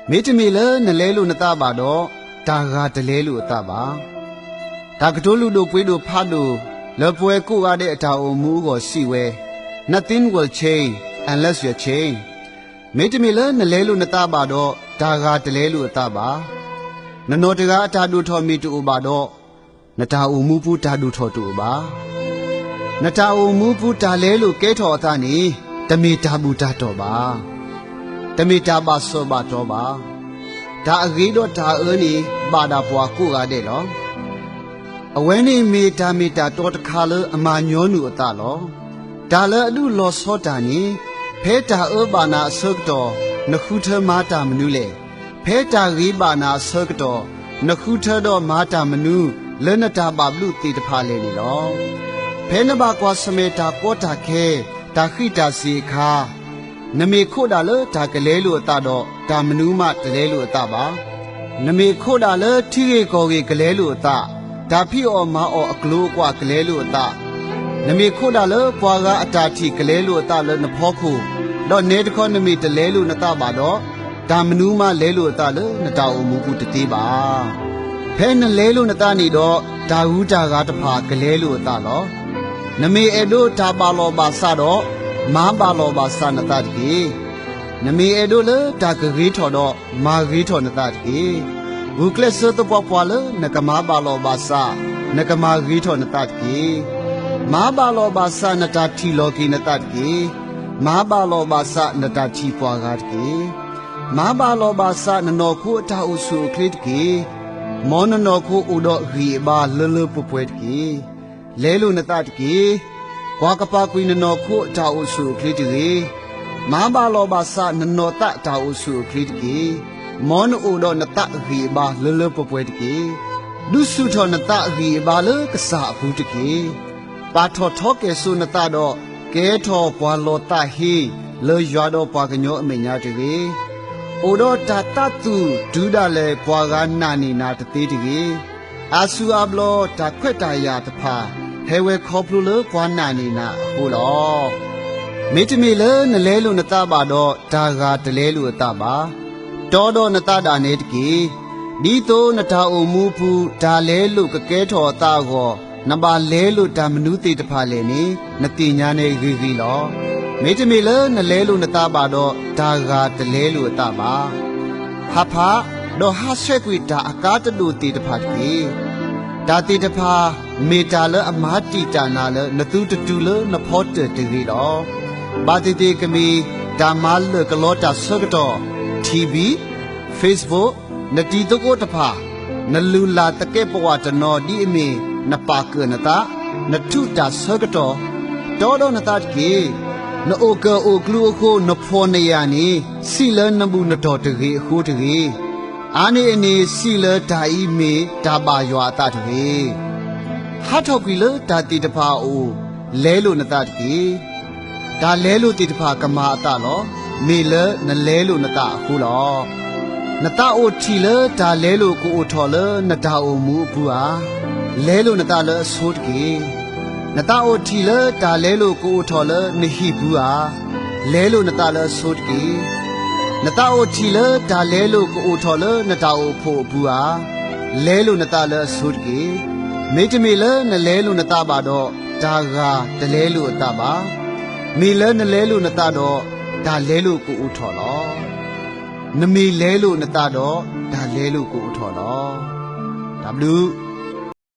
မ့တမ့ၢ်လၢနလဲလိာ်နသးဘၣ်ဒီး, တၢ်ဂၤတလဲလိာ်အသးဘၣ်. တၢ်ကတိၤလုၢ်ဒိၣ်ပှ့ၤဒိၣ်ဖးဒိၣ် လၢပဝဲကိးဂၤဒဲးအတၢ်အိၣ်မူအဂီၢ်စံးဝဲ, Nothing will change unless you change. မ့တမ့ၢ်လၢနလဲလိာ်နသးဘၣ်ဒီး, တၢ်ဂၤတလဲလိာ်အသးဘၣ်. နနီၢ်တဂၤအတၢ်ဒိၣ်ထီၣ်မ့ၢ်တအိၣ်ဘၣ်ဒီး, နတၢ်အိၣ်မူပူၤတၢ်ဒိၣ်ထီၣ်တအိၣ်ဘၣ်. နတၢ်အိၣ်မူပူၤတၢ်လဲလိာ်ကဲထီၣ်အသးန့ၣ်, တမ့ၢ်တၢ်ဘူၣ်တၢ်တီၢ်ဘၣ်. တမ့ၢ်တၢ်ဘၣ်စီၣ်ဘၣ်တီၢ်ဘၣ်. တၢ်အဂ့ၤဒီးတၢ်အၢန့ၣ် ဘၣ်ဒၣ်ပှၤကိးဂၤဒဲးလီၤ. အဝဲန့ၣ်မ့ၢ်တၢ်မ့ၢ်တၢ်တီတခါလၢအမၤညီနုၢ်အသးလီၤ. တၢ်လၢအဒုးလီၤဆီတၢ်န့ၣ်, ဖဲတၢ်အၢဘၣ်နၤအဆၢကတီၢ်, နဃုထၢမၤတၢ်မနုၤလဲၣ်. ဖဲတၢ်ဂ့ၤဘၣ်နၤအဆၢကတီၢ်, နဃုထၢဒီးမၤတၢ်မနုၤ, လၢနတၢ်ဘၣ်ဘျုးသ့ၣ်တဖၣ်လဲၣ်န့ၣ်လီၤ. ဖဲနဘၣ်ကွၢ်ဆၢၣ်မဲာ်တၢ်ကီတၢ်ခဲ, တၢ်ဃံးတၢ်စ့ၤအခါ, နမ့ၢ်ခိးဒၣ်လၢတၢ်ကလဲလိာ်အသးဒီး, တၢ်မနုၤမးတလဲလိာ်အသးဘၣ်. နမ့ၢ်ခိးဒၣ်လၢထံဂ့ၢ်ကီၢ်ဂ့ၢ်ကလဲလိာ်အသး, တၢ်ဖံးအီၣ်မၤအီၣ်အကျိၤအကွာ်ကလဲလိာ်အသး, နမ့ၢ်ခိးဒၣ်လၢပှၤဂၤအတၢ်ထံၣ်ကလဲလိာ်အသးလၢနဖီခိၣ်, ဒီးနဲတခီနမ့ၢ်တလဲလိာ်နသးဘၣ်ဒီး, တၢ်မနုၤမးလဲလိာ်အသးလၢနတၢ်အိၣ်မူပူၤတသ့ဘၣ်. ဖဲနလဲလိာ်နသးန့ၣ်ဒီး, တၢ်ဂုၤတၢ်ဂၤတဖၣ်ကလဲလိာ်အသးလီၤ. နမ့ၢ်အဲၣ်ဒိးတၢ်ဘၣ်လီၢ်ဘၣ်စးဒီး, မၤဘၣ်လီၢ်ဘၣ်စးနသးတက့ၢ်. နမ့ၢ်အဲၣ်ဒိးလၢတၢ်ကဂ့ၤထီၣ်ဒီး, မၤဂ့ၤထီၣ်နသးတက့ၢ်. ဂုာ်ကျဲးစၢးသပှၢ်ပှၢ်လၢနကမၤဘၣ်လီၢ်ဘၣ်စး, နကမၤဂ့ၤထီၣ်နသးတက့ၢ်. မၤဘၣ်လီၢ်ဘၣ်စးနတၢ်ထံၣ်လီၤက့ၤနသးတက့ၢ်. မၤဘၣ်လီၢ်ဘၣ်စးနတၢ်ထံၣ်ပှၤဂၤတက့ၢ်. မၤဘၣ်လီၢ်ဘၣ်စးနနီၢ်ခိအတၢ်အိၣ်ဆူၣ်အိၣ်ချ့တက့ၢ်. မ်နနီၢ်ခိအိၣ်ဒီးဂံၢ်အဘါလၢလၢပှဲၤပှဲၤတက့ၢ်. လဲလိာ်နသးတက့ၢ်. ကွၢ်ကပၤကွံာ်နနီၢ်ခိအတၢ်အိၣ်ဆူၣ်အိၣ်ချ့တဂ့ၤ. မၤဘၣ်လီၢ်ဘၣ်စးနနီၢ်သးတၢ်အိၣ်ဆူၣ်အိၣ်ချ့တက့ၢ်. မ်နအိၣ်ဒီးနသးဂံၢ်အဘါလၢလၢပှဲၤပှဲၤတက့ၢ်. ဒုးဆူၣ်ထီၣ်နသးဂံၢ်အဘါလၢကစၢ်အပူၤတက့ၢ်. ပာ်ထီၣ်ထီကဲၣ်ဆိးနသးဒီး, ကဲထီၣ်ပှၤလီၤသးဟ့, လၢယွၤဒီးပှၤကညီအမဲာ်ညါတဂ့ၤ. အိၣ်ဒီးတၢ်သးသူၣ်တုၤဒၣ်လဲာ်ပှၤဂၤနာ်န့ၢ်နၤတသ့တဂ့ၤ. အါစုအါဘျီတၢ်ခွဲးတၢ်ယာ်တဖၣ်, ဟဲဝဲခီဖျိလၢပှၤနာ်န့ၢ်နၤအဃိလီၤ. မ့တမ့ၢ်လၢနလဲလိာ်နသးဘၣ်ဒီး, တၢ်ဂၤတလဲလိာ်အသးဘၣ်. တီဒီးနသးဒၣ်နဲတက့ၢ်. ဒ်သိးနတၢ်အိၣ်မူအပူၤ တၢ်လဲလိာ်ကကဲထီၣ်အသးအဂီၢ်, နဘၣ်လဲလိာ်တၢ်မနုၤသ့ၣ်တဖၣ်လဲၣ်န့ၣ်, နသ့ၣ်ညါန့ၣ်ဂ့ၤဂ့ၤလီၤ. မ့တမ့ၢ်လၢနလဲလိာ်နသးဘၣ်ဒီး, တၢ်ဂၤတလဲလိာ်အသးဘၣ်. ဟးဖး, ဒီးဟးဆှဲးကွံာ်တၢ်အကါတဒိၣ်သ့ၣ်တဖၣ်တက့ၢ်. တၢ်သ့ၣ်တဖၣ် မ့ၢ်တၢ်လၢအမၤတံာ်တာ်နၤလၢနသုတတုၤလၢနဖီတၢၢ်တဂ့ၤလီၤ. ဘၣ်သ့ၣ်သ့ၣ်ကမ့ၢ် တၢ်မၤလၢာ်ကလီတၢ်ဆၢကတီၢ်, TV, Facebook, နတံၤသကိးတဖၣ်, နလုၢ်လၢ်သကဲးပဝးတနီၤဒ်အမ့ၢ်နပာ်ကၢၣ်နသး, နထူးတၢ်ဆၢကတီၢ်, တီဒီးနသးတက့ၢ်. နအိၣ်ကၢၢ်အိၣ်ကျူအဃိ နဖှီၣ်နယာ်န့ၣ် စံးလၢနဘူၣ်နတီၢ်တဂ့ၤအဃိတဂ့ၤ. အါန့ၢ်အန့ၣ် စံးလၢတၢ်အံၤမ့ၢ်တၢ်ဘၣ်ယွၤအသးတဂ့ၤ. ဟးထီၣ်ကွံာ်လၢတၢ်သ့ၣ်တဖၣ်အအိၣ်, လဲလိာ်နသးတက့ၢ်. တၢ်လဲလိာ်သ့ၣ်တဖၣ်ကမၤအသးလီၤ. မ့ၢ်လၢနလဲလိာ်နသးအဃိလီၤ. နသးအိၣ်ထံၣ်လၢတၢ်လဲလိာ်ကအိၣ်ထီၣ်လၢနတၢ်အိၣ်မူအပူၤဧါ. လဲလိာ်နသးလၢအဆိတက့ၢ်. နသးအိၣ်ထံၣ်လၢတၢ်လဲလိာ်ကအိၣ်ထီၣ်လၢနဟံၣ်ပူၤဧါ. လဲလိာ်နသးလၢအဆိတက့ၢ်. နသးအိၣ်ထံၣ်လၢတၢ်လဲလိာ်ကအိၣ်ထီၣ်လၢနတၢ်အိၣ်ဖှိၣ်အပူၤဧါ. လဲလိာ်နသးလၢအဆိတက့ၢ်. မ့တမ့ၢ်လၢနလဲလိာ်နသးဘၣ်ဒီး, တၢ်ဂၤတလဲလိာ်အသးဘၣ်. မ့ၢ်လၢနလဲလိာ်နသးဒီး, တၢ်လဲလိာ်ကအိၣ်ထီၣ်လီၤ. နမ့ၢ်လဲလိာ်နသးဒီး, တၢ်လဲလိာ်ကအိၣ်ထီၣ်လီၤ. တၢ်ဘျုး